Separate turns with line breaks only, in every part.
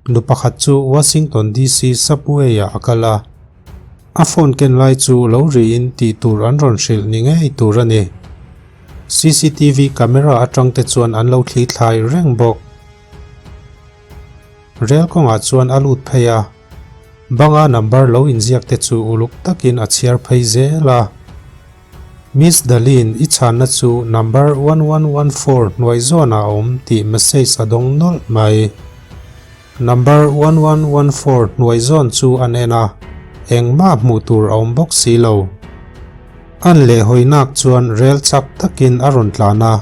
Nu pakhat chu Washington DC subway-ah a kal a. A phone ken lai chu lo riin tih tur an rawn hrilh ni ngei tur a ni. Cctv camera atang te chuan an lo thli thlai reng bawk. Rel kawngah chuan a lut phei a, banga number lo inziak te chu uluk takin a chhiar phei zel a. Miss Dalin i chhanna chu number 1114 hnuai zawnah a awm tih message a dawng nawlh mai. Number 1114 hnuai zawn chu an en a, engmah hmuh tur a awm bawk si lo. An lehhawinak chuan rel chak takin a rawn tlan a,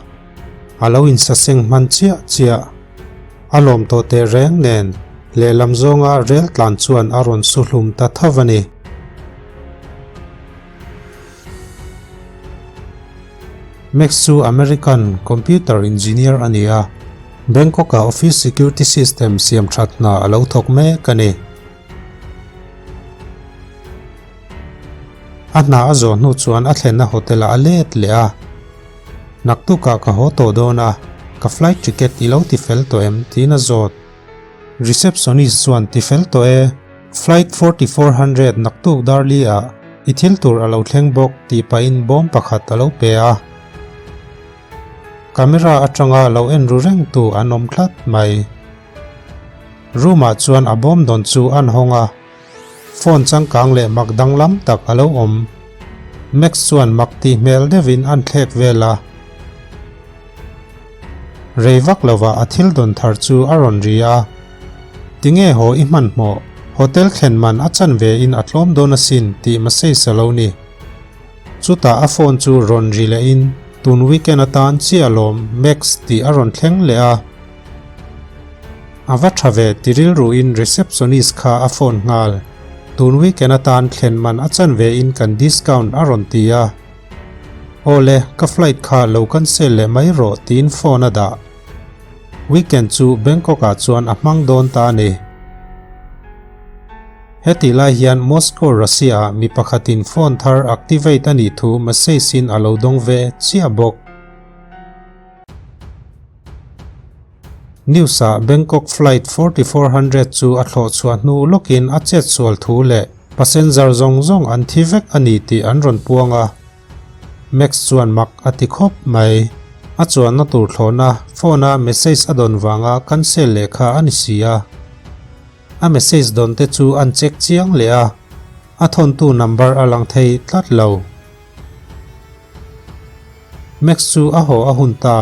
a lo insaseng hman chiah chiah. A lawm tawh teh reng nen, lehlam zawnga rel tlan chuan a rawn su hlum ta tho a ni. Max chu American computer engineer a ni a, Bangkok-ah office security system siam that hna a lo thawk mek a ni. A hna a zawh hnu chuan a thlenna hotel-ah a let leh a. Naktukah ka haw tawh dawn a, ka flight ticket i lo ti fel tawh em? tiin a zawt. Receptionist chuan ti fel tawh e, flight 4400 naktuk darli ah i thil tur a lo thleng bawk tih pahin bawm pakhat a lo pe a. Camera atanga lo en ru reng tu an awm tlat mai. Room ah chuan a bawm dawn chu an hawng a, phone changkang leh mak danglam tak a lo awm. Max chuan mak tih hmel deuhin an thlek vel a. Rei vak lovah a thil dawn thar chu a rawn ri a. Tinge haw i hmanhmawh, hotel thlen man a chan ve in a tlawm dawn asin tih message a lo ni. Chutah a phone chu rawn ri leh in tun weekend atan chiah lawm Max tih a rawn thleng leh a. A va tha ve ti rilru in receptionist kha a phone nghal. Tun weekend atan thlen man a chan ve in kan discount a rawn ti a. Awle, ka flight kha lo cancel leh mai rawh tiin phone a dah. Weekend chu Bangkok ah chuan a hmang dawn ta a ni. Hetih lai hian Moscow, Russia ah mi pakhatin phone thar activate a nih thu message in a lo dawng ve chiah bawk. News ah Bangkok flight 4400 chu a thlawh chhuah hnu lawkin a chet sual thu leh passenger zawng zawng an thi vek a ni tih an rawn puang a. Max chuan mak a ti khawp mai. A chuanna tur thlawhna phone a message a dawn vanga cancel leh kha a ni si a. A message dawn te chu an check chiang leh a, a thawntu number a lang thei tlat lo. Max chu a haw a hun ta,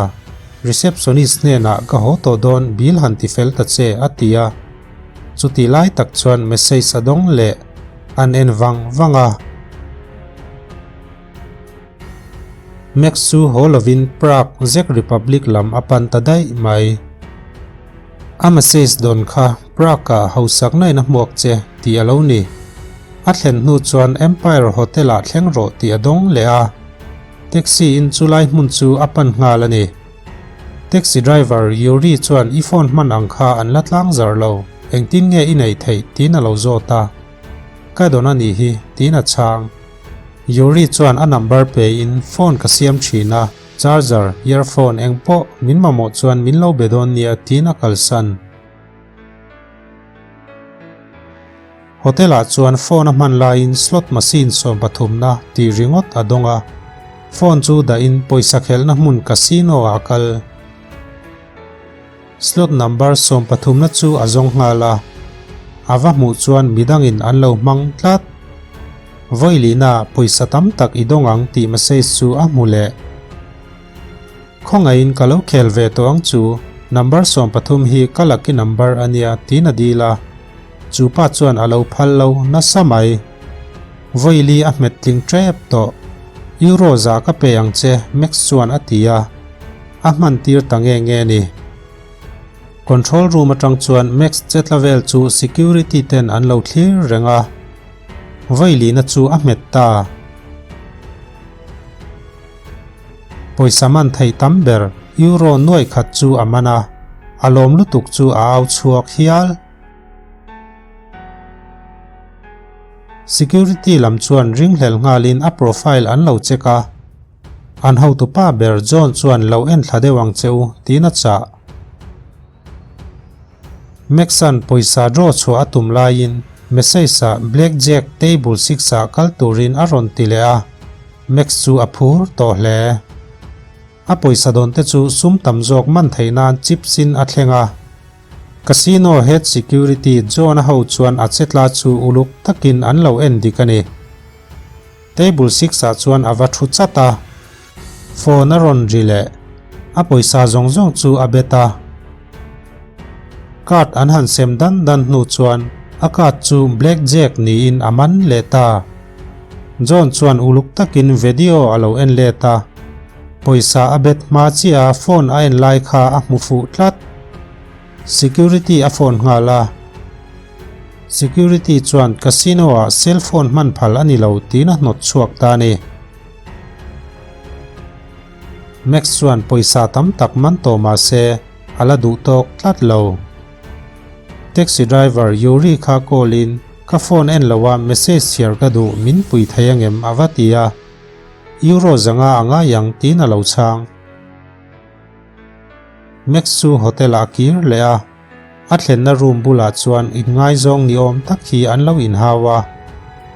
receptionist hnenah ka haw tawh dawn bill han ti fel ta che a ti a. Chuti lai tak chuan message a dawng leh an en vang vang a. Max chu haw lovin Prague, Czech Republic lam a pan ta daih mai. A message dawn kha Prague-ah hausakna in a hmuak che tih a lo ni. A thlen hnu chuan Empire Hotel-ah thleng rawh tih a dawng leh a. Taxi in chulai hmun chu a pan nghal a ni. Taxi driver Yuri chuan i phone hman ang kha an la tlang zar lo, engtin nge i nei theih tiin a lo zawt a. Ka dawn a nih hi tiin a chhang. Yuri chuan a number pe in phone ka siam thin a, charger, earphone engpawh min mamawh chuan min lo be dawn nia tiin a kalsan. Hotel ah chuan phone a hman laiin slot machine sawmpathumna tih ringawt a dawng a, phone chu dahin pawisa khelhna hmun casino ah a kal. Slot number sawmpathumna chu a zawng nghal a, a va hmuh chuan midangin an lo hmang tlat. Vawilihna ah pawisa tam tak i dawng ang tih message chu a hmu leh. Khawngaihin ka lo khel ve tawh ang chu, number 13 hi ka lucky number a nia tiin a dil a. Chu pa chuan a lo phal lo nasa mai. Vawili a hmet tling tep tawh. Euro za ka pe ang che Max chuan a ti a. A hman tir ta nge nge ni. Control room atang chuan Max chetla vel chu security ten an lo thlir reng a. Vawilina chu a hmet ta. Pawisa man theih tam ber Euro nuai khat chu a man a, a lawm lutuk chu a au chhuak hial. Security lam chuan ringhlel nghalin a profile an lo check a, an hotupa ber John chuan lo en thla deuh ang che u tiin a chah. Max-a'n pawisa draw chhuah a tum laiin message-ah Blackjack table six-ah kal turin a rawn ti leh a, Max chu a phur tawh hle. A pawisa dawn te chu sum tam zawk man theih nan chips-in a thleng a. Casino head security John-a ho chuan a chetla chu uluk takin an lo en dik a ni. Table six-ah chuan a va thu chat a. Phone a rawn ri leh. A pawisa zawng zawng chu a bet a. Card an han sem dan dan hnu chuan a card chu Black Jack niin a man leh ta. John chuan uluk takin video a lo en let a. Pawisa a bet hma chiah a phone a en lai kha a hmu fuh tlat. Security a phone nghal a. Security chuan casino ah cell phone hman phal a ni lo tiin a hnawt chhuak ta a ni. Max chuan pawisa tam tak man tawh mah se a la duh tawk tlat lo. Taxi driver Yuri kha call in ka phone en lo a message chhiar ka duh min pui thei angem a va ti a. Euro zanga a ngai ang tiin a lo chhang. Max chu hotel ah a kir leh a. A thlenna room bulah chuan inngaizawng ni awm tak hi an lo inhau a,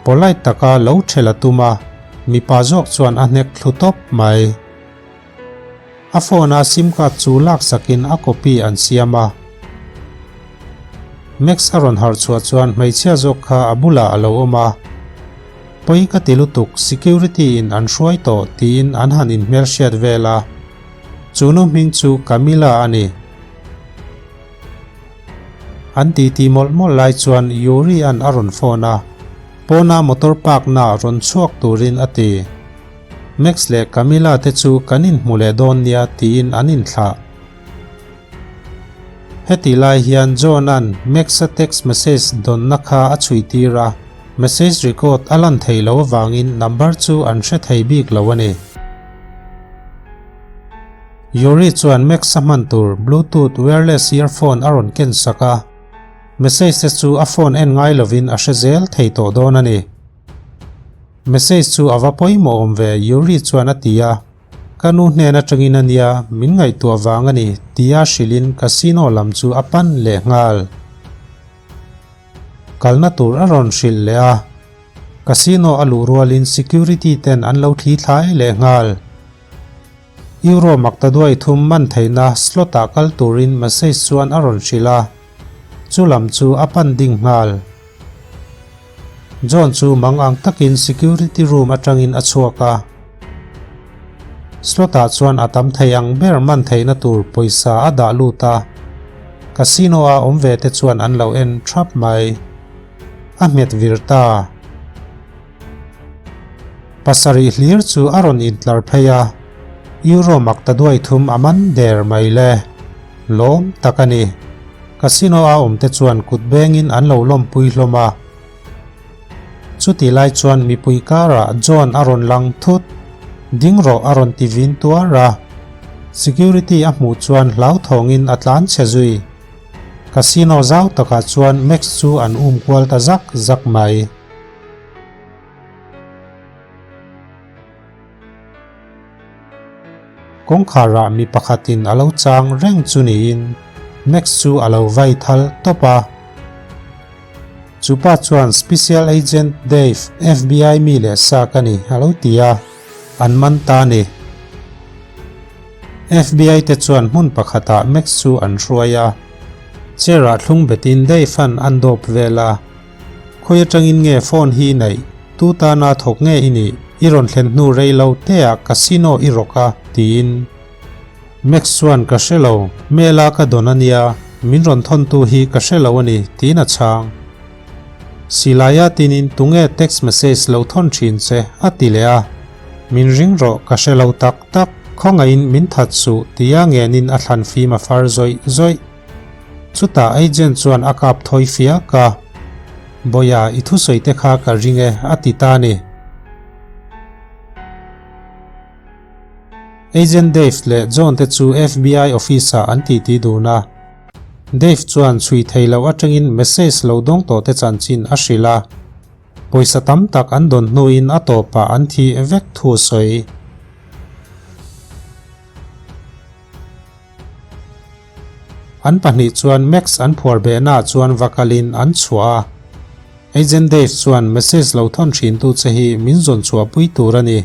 polite taka lo ṭhel a tum a, mipa zawk chuan a hnek thlu tawp mai. A phone a sim card chu laksakin a copy an siam a. Max a rawn harh chhuah chuan hmeichhia zawk kha a bulah a lo awm a. Pawi ka ti lutuk, security in an hruai tawh tiin an han inhmelhriat vel a. Chu nu hming chu Camila a ni. An titi mawlh mawlh lai chuan Yuri an a rawn phone a, pawna motor park na rawn chhuak turin a ti. Max leh Camila te chu kan inhmu leh dawn nia tiin an inthlah. Hetih lai hian John an Max-a text message dawnna kha a chhui tir a, message record a lan theih loh avangin number chu an hre thei bik lo a ni. Yuri chuan Max-a hman tur Bluetooth wireless earphone a rawn ken sak a, message te chu a phone en ngai lovin a hre zel thei tawh dawn a ni. Message chu a va pawimawh awm ve Yuri chuan a ti a, Ka nu hnen atangin a nia, min ngaihtuah vang a ni tia hrilhin casino lam chu a pan leh nghal. Kalna tur a rawn hrilh leh a, casino a luh rualin security ten an lo thli thlai leh nghal. Euro maktaduai thum man theihna slot ah kal turin message chuan a rawn hrilh a, chu lam chu a pan ding nghal. John chu mang ang takin security room atangin a chhuak a, slot ah chuan a tam thei ang ber man theihna tur pawisa a dah lut a, casino a awm ve te chuan an lo en thap mai. A hmet vir ta. Pasarih hlir chu a rawn intlar phei a, Euro maktaduai thum a man der mai le. Lawm tak a ni. Casino a awmte chuan kut bengin an lo lawmpui hlawm a. Chutih lai chuan mipui karah John a rawn lang thut. Ding rawh a rawn ti vin tuar a. Security a hmuh chuan hlauthawngin a tlan chhe zui. Casino zau takah chuan Max chu an um kual ta zak zak mai. Kawngkharah mi pakhatin a lo chang reng chu niin Max chu a lo vai thal tawp a. Chupa chuan Special Agent Dave, FBI mi leh sa ka ni a lo ti a, an man ta a ni. FBI te chuan hmun pakhatah Max chu an hruai a, chair-ah thlung betin Dave-a'n an dawp vel a. Khawi atangin nge phone hi i neih? Tu tana thawk nge i nih? I rawn thlen hnu rei lo teah casino i rawk a, tiin. Max chuan ka hre lo, mail a ka dawn a nia, min rawn thawntu hi ka hre lo a ni, tiin a chhang. Silaia tinin tunge text message lo thawn thin che? a ti leh a. Min ring rawh, ka hre lo tak tak, khawngaihin min that suh, tia ngenin a thlan fim a far zawih zawih. Chutah agent chuan a kap thawi fiak a, Bawia, i thusawi te kha ka ring e, a ti ta a ni. Agent Dave leh John te chu FBI office-ah an titi dun a. Dave chuan chhui thei loh atangin message lo dawng tawh te chanchin a hrilh a. Pawisa tam tak an dawn hnuin a tawpah an thi vek thu a sawi. An pahnih chuan Max an phuar behnaah chuan va kalin an chhuah a. Agent Dave chuan message lo thawn thintu che hi min zawn chhuahpui tur a ni.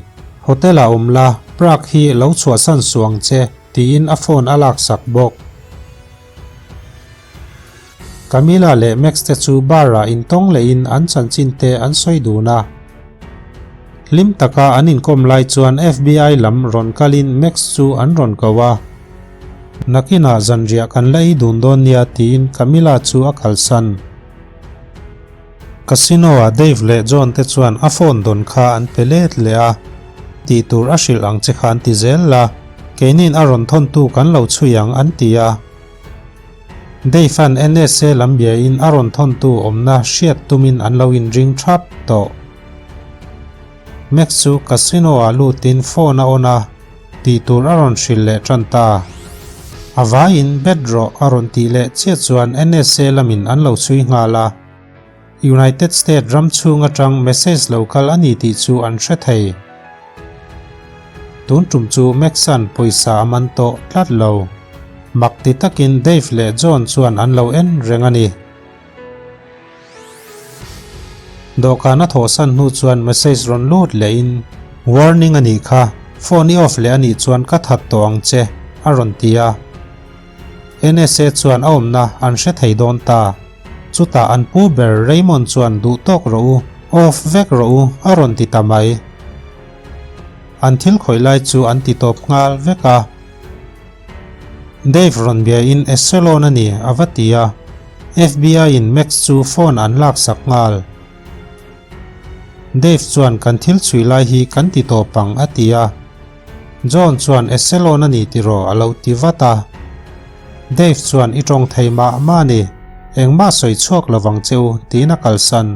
Hotel-ah awm la, Prague hi lo chhuahsan suh ang che, tiin a phone a laksak bawk. Camila leh Max te chu bar-ah intawng lehin an chanchin te an sawi dun a. Hlim taka an inkawm lai chuan FBI lam rawn kalin Max chu an rawn ko a. Nakinah zanriah kan la ei dun dawn nia tiin Camila chu a kalsan. Casino-ah Dave leh John te chuan a phone dawn kha an pe let leh a, tih tur a hrilh ang che kha an ti zel la, keini'n a rawn thawntu kan lo chhui ang an ti a. Dave-a'n NSA lam biain a rawn thawntu awmna hriat tumin an lo inring thap tawh. Max chu casino-ah lutin phone a on a, tih tur a rawn hrilh leh tan ta. A vaiin bet rawh a rawn tih leh chiah chuan NSA lamin an lo chhui nghal a. United State ram chhung atang message lo kal a ni tih chu an hre thei. Tun tum chu Max-a'n pawisa a man tawh tlat lo. Mak ti takin Dave leh John chuan an lo en reng a ni. Dawhkan a thawhsan hnu chuan message rawn lut lehin, Warning a nih kha, phone i off leh a nih chuan ka that tawh ang che, a rawn ti a. NSA chuan a awmna an hre thei dawn ta. Chutah an pu ber Raymond chuan duh tawk rawh u, off vek rawh u, a rawn ti ta mai. An thil khawih lai chu an ti tawp nghal vek a. Dave rawn biain Echelon a ni a va ti a, FBI in Max chu phone an laksak nghal. Dave chuan kan thil chhui lai hi kan ti tawp ang a ti a, John chuan Echelon a ni tiraw a lo ti vat a. Dave chuan i tawng thei mah mah a ni, engmah sawi chhuak lovang che u tiin a kalsan.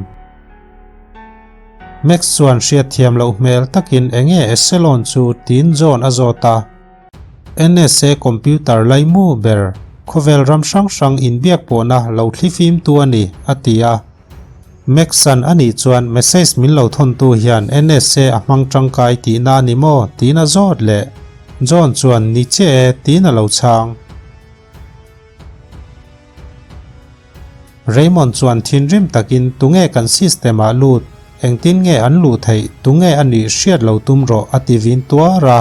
Max chuan hriatthiam loh hmel takin enge Echelon chu tiin John a zawt a. NSA computer laimu ber khawvel ram hrang hrang inbiak pawhna lo thlifimtu a ni, a ti a. Max-a'n a nih chuan message min lo thawntu hian NSA a hmang tangkai tihna a ni maw? tiin a zawt leh. John chuan ni chiah e tiin a lo chhang. Raymond chuan thinrim takin tunge kan system ah lut, engtin nge an luh theih, tunge a nih hriat lo tum rawh a ti vin tuar a.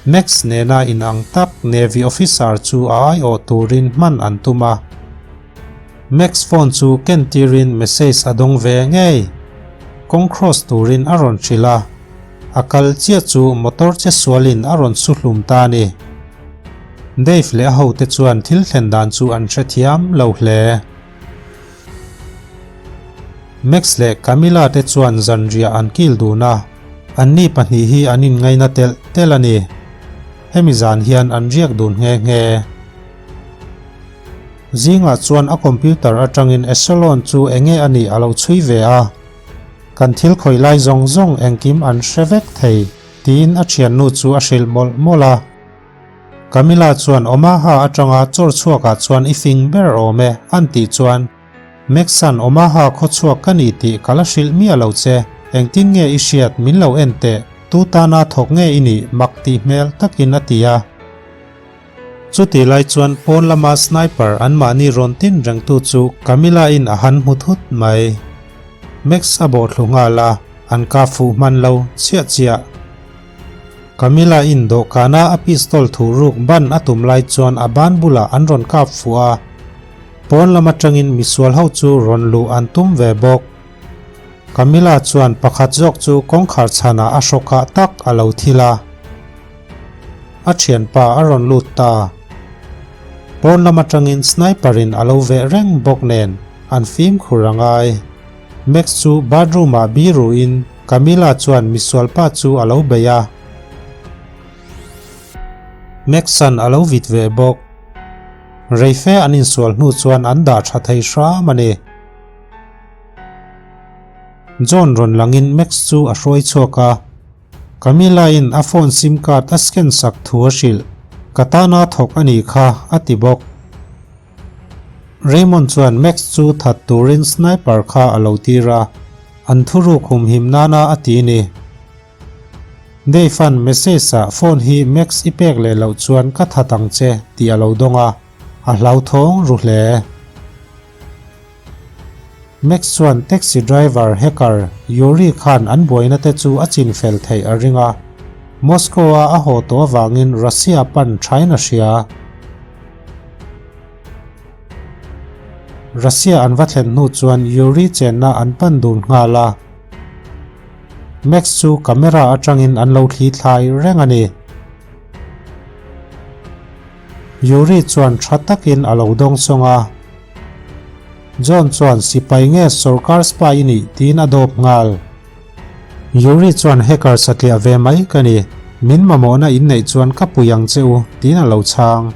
Max nena inang tak Navy officer chu a aiawh turin hman an tum a. Max phone chu ken tirin message a dawng ve ngei. Kawng cross turin a rawn hrilh a. A kal chiah chu motor che sualin a rawn su hlum ta a ni. Dave leh a hote chuan thil thlen dan chu an hrethiam lo hle. Max leh Camilla te chuan zanriah an kil dun a, anni pahnih hi an inngaina telh telh a ni. Hemi zan hian an riak dun nghe nghe. Zingah chuan a computer atangin Echelon chu enge a nih a lo chhui ve a, kan thil khawih lai zawng zawng engkim an hre vek thei tiin a thiannu chu a hrilh mawlh mawlh a. Camilla chuan Omaha atanga chawr chhuakah chuan i fing ber awm e an tih chuan Max-a'n Omaha khaw chhuak ka ni tih ka la hrilh miah lo che, engtin nge i hriat min lo en teh, tu tana thawk nge i nih mak tih hmel takin a ti a. Chutih lai chuan pawn lama sniper anmahni rawn tin rengtu chu Camilla-in a han hmu thut mai. Max a bawhthlu nghal a, an kap fuh hman lo chiah chiah. Camilla in dawhkana a pistol thuh ruk ban a tum lai chuan a ban bulah an rawn kap fuh a, pawn lam atangin misual ho chu rawn luh an tum ve bawk. Camilla chuan pakhat zawk chu kawngkhar chhanah a hrawkah tak a lo thil a. A thianpa a rawn lut ta. Pawn lam atangin sniper in a lo veh reng bawk nen an fimkhur a ngai. Max chu bathroom ah biru in Camilla chuan misualpa chu a lo bei a. Max-a'n a lo vit ve bawk. Reife an insual hnu chuan an dah tha thei hram a ni. John rawn langin Max chu a hruai chhuak a. Camilla-in a phone sim card a scan sak thu a hrilh. Ka tana thawk a nih kha, a ti bawk. Raymond chuan Max chu that turin sniper kha a lo tir a, an thuruk humhim nana a ti ni. Dave-a'n message-ah phone hi Max i pek leh loh chuan ka that ang che tih a lo dawng a, a hlauthawng ru hle. Max chuan taxi driver hacker Yuri khan an buaina te chu a chinfel theih a ring a, Moscow-a a haw tawh avangin Russia pan thain a hria. Russia an va thlen hnu chuan Yuri chenna an pan dun nghal a. Max chu camera atangin an lo thli thlai reng a ni. Yuri chuan tha takin a lo dawng sawng a. John chuan sipai nge sorkar spy i nih tiin a dawp nghal. Yuri chuan hacker satliah ve mai ka ni, min mamawhna in neih chuan ka pui ang che u tiin a lo chhang.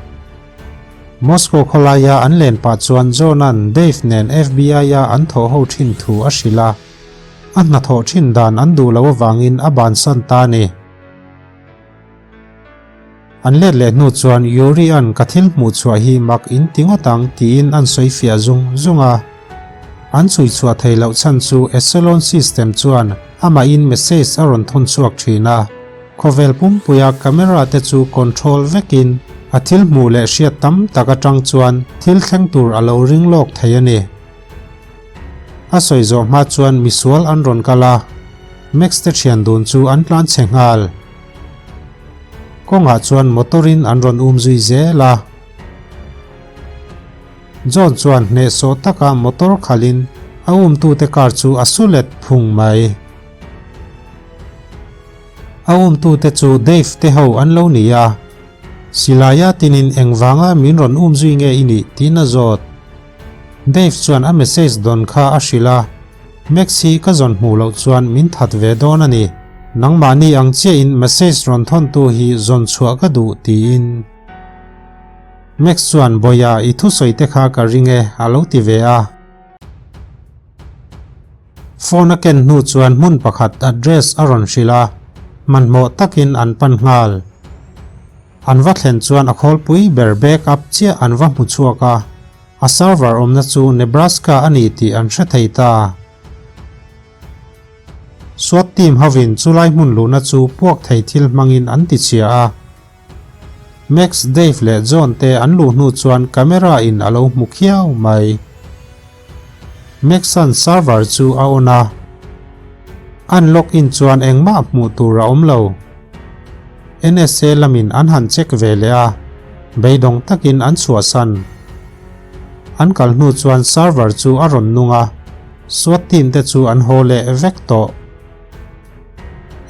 Moscow khawlaia an len pah chuan John-a'n Dave nen FBI-a an thawh ho thin thu a hrilh a. A hnathawh thin dan an duh loh avangin a bansan ta a ni. An let leh hnu chuan Yuri-a'n ka thil hmuh chhuah hi mak in ti ngawt ang tiin an sawi fiah zung zung a. An chhui chhuah thei loh chhan chu Echelon system chuan amahin message a rawn thawn chhuak thin a. Khawvel pumpuia camera te chu control vekin a thil hmuh leh hriat tam tak atang chuan thil thleng tur a lo ring lawk thei a ni. A sawi zawh hma chuan misual an rawn kal a, Max te thian dun chu an tlan chhe nghal. Kawngah chuan motor in an rawn um zui zel a. John chuan hnehsawh taka motor khalhin a umtute car chu a su let phung mai. A umtute chu Dave te ho an lo ni a, Silaia tinin engvanga min rawn um zui nge i nih tiin a zawt. Dave chuan a message dawn kha a hrilh a, Max hi ka zawn hmuh loh chuan min that ve dawn a ni. Nangmahni ang chiahin message rawn thawntu hi zawn chhuah ka duh tiin. Max chuan Bawiha i thusawi te kha ka ring e a lo ti ve a. Phone a ken hnu chuan hmun pakhat address a rawn hrilh a, hmanhmawh takin an pan nghal. An va thlen chuan a khawlpui ber back up chiah an va hmu chhuak a, a server awmna chu Nebraska a ni tih an hre thei ta. SWAT team hovin chulai hmun luhna chu puak thei thil hmangin an ti chhia a. Max, Dave leh John te an luh hnu chuan camera in a lo hmu khiau mai. Max-a'n server chu a on a, an log in chuan engmah hmuh tur a awm lo. NSA lamin an han check ve leh a, beidawng takin an chhuahsan. An kal hnu chuan server chu a rawn nung a, SWAT team te chu an haw leh vek tawh.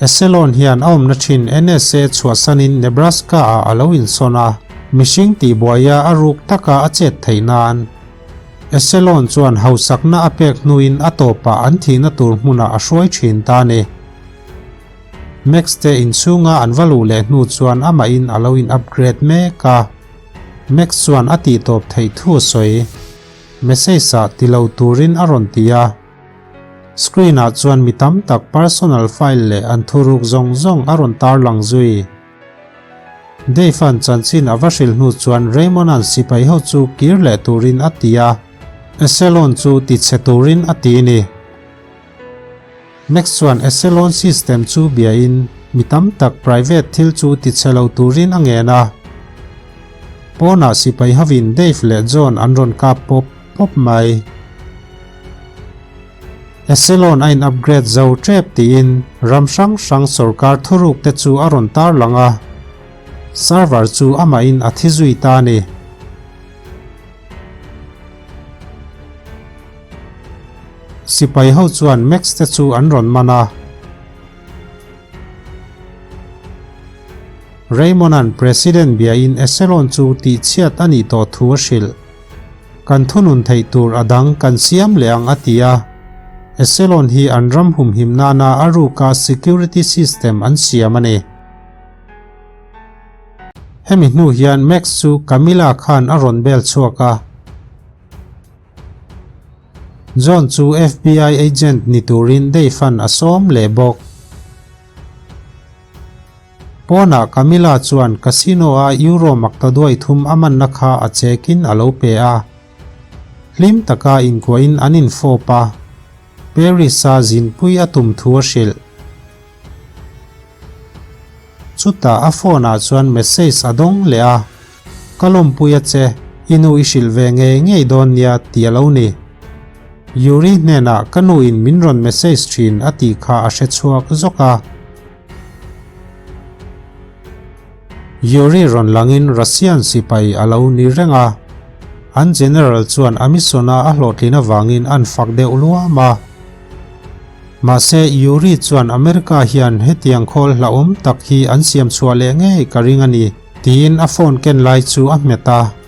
Echelon hian a awmna thin NSA chhuahsanin Nebraska-ah a lo insawn a, mihring tihbuaia a ruk taka a chet theih nan. Echelon chuan hausakna a pek hnuin a tawpah an thihna tur hmunah a hruai thin ta a ni. Max te inchhunga an va luh leh hnu chuan amahin a lo in upgrade mek a. Max chuan a tihtawp theih thu a sawi. Message-ah ti lo turin a rawn ti a. Screen ah chuan mi tam tak personal file leh an thuruk zawng zawng a rawn tarlang zui. Dave-a'n chanchin a va hrilh hnu chuan Raymond-a'n sipai ho chu kir leh turin a ti a, Echelon chu ti chhe turin a ti ni. Max chuan Echelon system chu biain mi tam tak private thil chu ti chhe lo turin a ngen a. Pawnah sipai hovin Dave leh John an rawn kap pawp pawp mai. Echelon a in upgrade zo tep tiin ram hrang hrang sorkar thuruk te chu a rawn tarlang a, server chu amahin a thi zui ta a ni. Sipai ho chuan Max te chu an rawn man a. Raymond-a'n President biain Echelon chu tihchhiat a nih tawh thu a hrilh. Kan thunun theih tur a dang kan siam leh ang a ti a. Echelon hi an ram humhim nana a ruka security system an siam a ni. Hemi hnu hian Max chu Camilla khan a rawn bel chhuak a. John chu FBI agent ni turin Dave-a'n a sawm leh bawk. Pawnah Camilla chuan casino-a euro maktaduai thum a manna kha a chekin a lo pe a. Hlim taka inkuahin an infawp a, Paris-a zinpui a tum thu a hrilh. Chutah a phone ah chuan message a dawng leh a, Ka lawmpui a che, i nu i hrilh ve ngei ngei dawn nia tih a lo ni. Yuri hnenah ka nu in min rawn message thin a tih kha a hre chhuak zawk a. Yuri rawn langin Russian sipai a lo ni reng a, an general chuan a mission a a hlawhtlin avangin an fak deuh luam a. Mahse Yuri chuan America hian hetiang khawl hlauhawm tak hi an siam chhuah leh ngei ka ring a ni, tiin a phone ken lai chu a hmet a.